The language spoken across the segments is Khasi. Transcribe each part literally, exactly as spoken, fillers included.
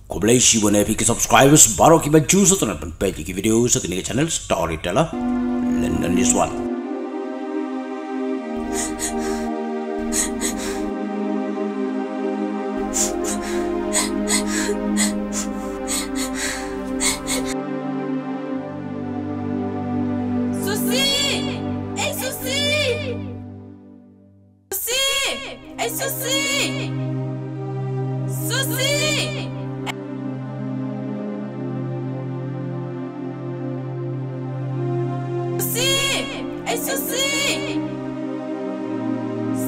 Khublei shibun ïa phi ki subscribers baroh kiba ju sngewtynnat ban peit ïa ki video sha kane ka channel Storyteller London is one. Susi! Ei Susi! Susi! Ei Susi! Susi! Susi! Ei Susi!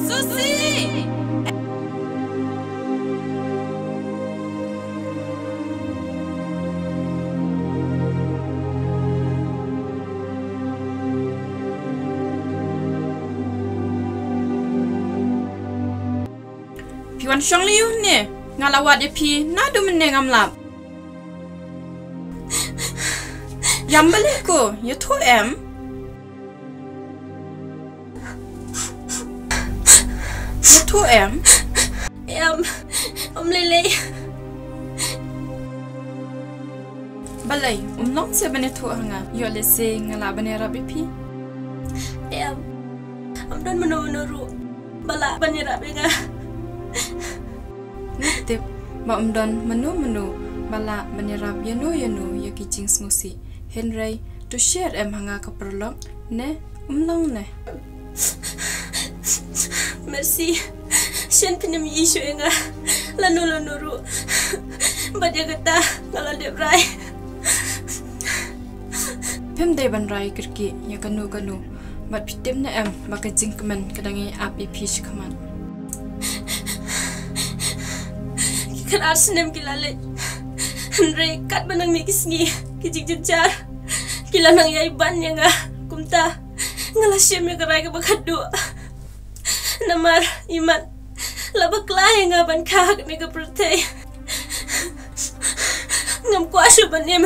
Susi! Phi wan shong lei ïa une, nga la wad ïa phi naduh mynne ngam lap. Ïam balei ko, ïathuh em? Ïathuh em? Em, ym lei lei. Balei, um long seh ban ïathuh ha nga, ïoh lehse nga lah ban ïarap ïa phi. Em, ym don mano mano ruh ba lah ban ïarap ïa nga. Nga tip ba ym don mano mano ba lah ban ïarap ïano ïano ïa ki jingsngewsih. Hynrei to share em ha nga ka paralok, ne ym long ne? Mercy, shen phin ym ïohi shuh ïa nga lano lano ruh. Bad ïa kata nga la dep rai. Phim dei ban rai kyrkieh ïa kano kano. Bad phi tip ne em ba ka jingkmen ka dang ïai ap ïa phi shakhmat. Ki khatar snem ki la leit. Hynrei katba nang mih ki sngi, ki jingjynjar ki la nang ïai ban ïa nga. Kumta nga la shim ïa ka rai kaba khatduh. Namar imat la bakla ïa nga ban kha ha kane ka pyrthei. Ngam kwah shuh ban im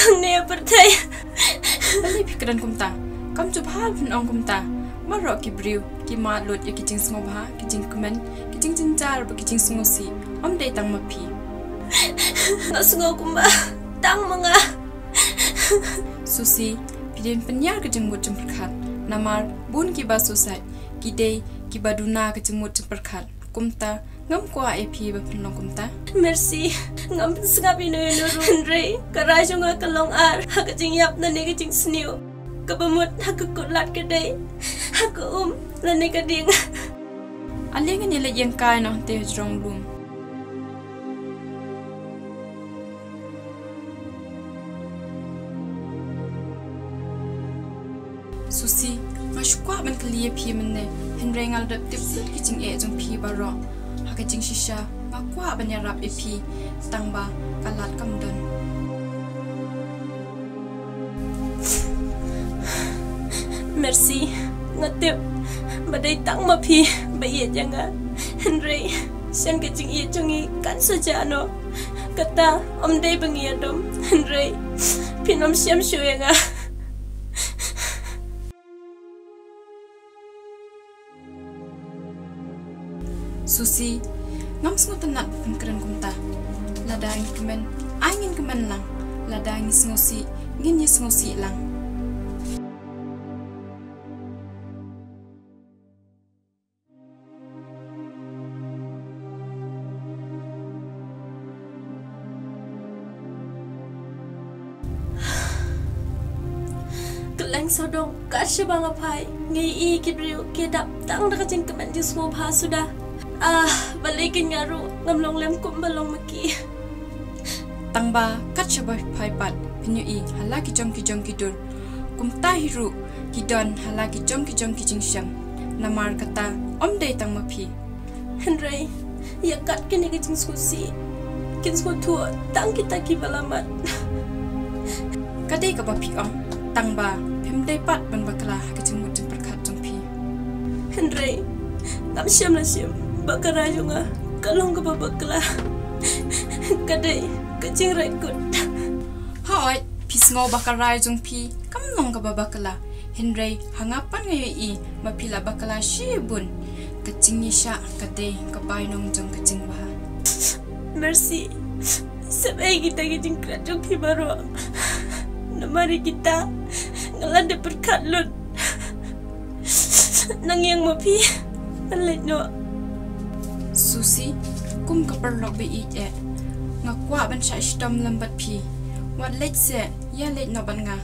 hangne ha pyrthei. Balei phi kren kumta? Kam ju bha phin ong kumta. Baroh ki briew ki mad lut ïa ki jingsngewbha, ki jingkmen, ki jingjynjar bad ki jingsngewsih. Ym dei tang ma phi. Nga sngew kumba tang ma nga. Susi, phi dei ban pynïar ka jingmut jingpyrkhat. Namar bun kiba suicide ki dei kiba duna ka jingmut jingpyrkhat. Kumta ngam kwah ïa phi ba phin long kumta. Mercy, ngam pynsngap ïano ïano ruh, hynrei ka rai jong nga ka long ar ha ka jingïap lane ka jingsniew. Kaba mut ha ka kut lad ka dei ha ka um lane ka dieng. Ale ngin ïa leit ïeng kai noh te ha jrong lum. Susi, nga shu kwah ban kylli ïa phi mynne, hynrei nga la dep tip lut ki jingeh jong phi baroh. Ha ka jingshisha nga kwah ban ïarap ïa phi, tangba ka lad kam don. Mercy, nga tip ba dei tang ma phi ba ïeit ïa nga. Hynrei shen ka jingïeit jong ngi kan sa jah noh. Kata ym dei ba ngi ïadom, hynrei phin ym shem shuh ïa nga. Susi, ngam sngewtynnat ba phin kren kumta. Lada ngi kmen, ai ngin kmen lang. Lada ngi sngewsih, ngin ïa sngewsih lang. Kylleng sawdong kat shaba nga phai, nga ïohi ki briew ki dap tang da ka jingkmen jingsngewbha suda. Ah, balei kein nga ruh ngam long lem kumba long ma ki. Tangba kat shaba phai pat, phin ïohi ha la ki jong ki jong ki dur. Kumta hi ruh ki don ha la ki jong ki jong ki jingshem. Namar kata ym dei tang ma phi. Hynrei ïa kat kine ki jingsngewsih kin sngewthuh tang kita kiba la mat. Ka dei kaba phi ong, tangba phim dei pat ban bakla ha ka jingmut jingpyrkhat jong phi. Hynrei ngam shym la shim ba ka rai jong nga ka long kaba bakla. Ka dei ka jingrai kut. Hooid, phi sngew ba ka rai jong phi kam long kaba bakla. Hynrei ha nga pat nga ïohi ba phi la bakla shibun. Ka jingïaishah ka dei ka bainong jong ka jingbha. Mercy, Sep ei kita ki jingkret jong phi baroh. Namar ïa kita nga la dep pyrkhat lut. Nang ïeng ma phi. Ngan leit noh. Susi, kum ka paralok ba ïeit eh, nga kwah ban shah shitom lem bad phi. Wat leit seh, ïa leit noh bad nga.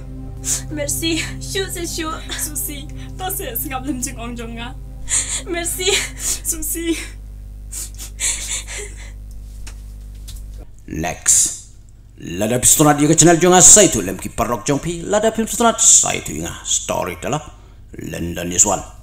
Mercy, shu seh shu. Susi, to seh sngap lem jingong jong nga. Mercy. Susi. Next. Lada phi sngewtynnat ïa ka channel jong nga, sa ïathuh lem ki paralok jong phi. Lada phi sngewtynnat, sa ïathuh ïa nga. Storyteller London is one.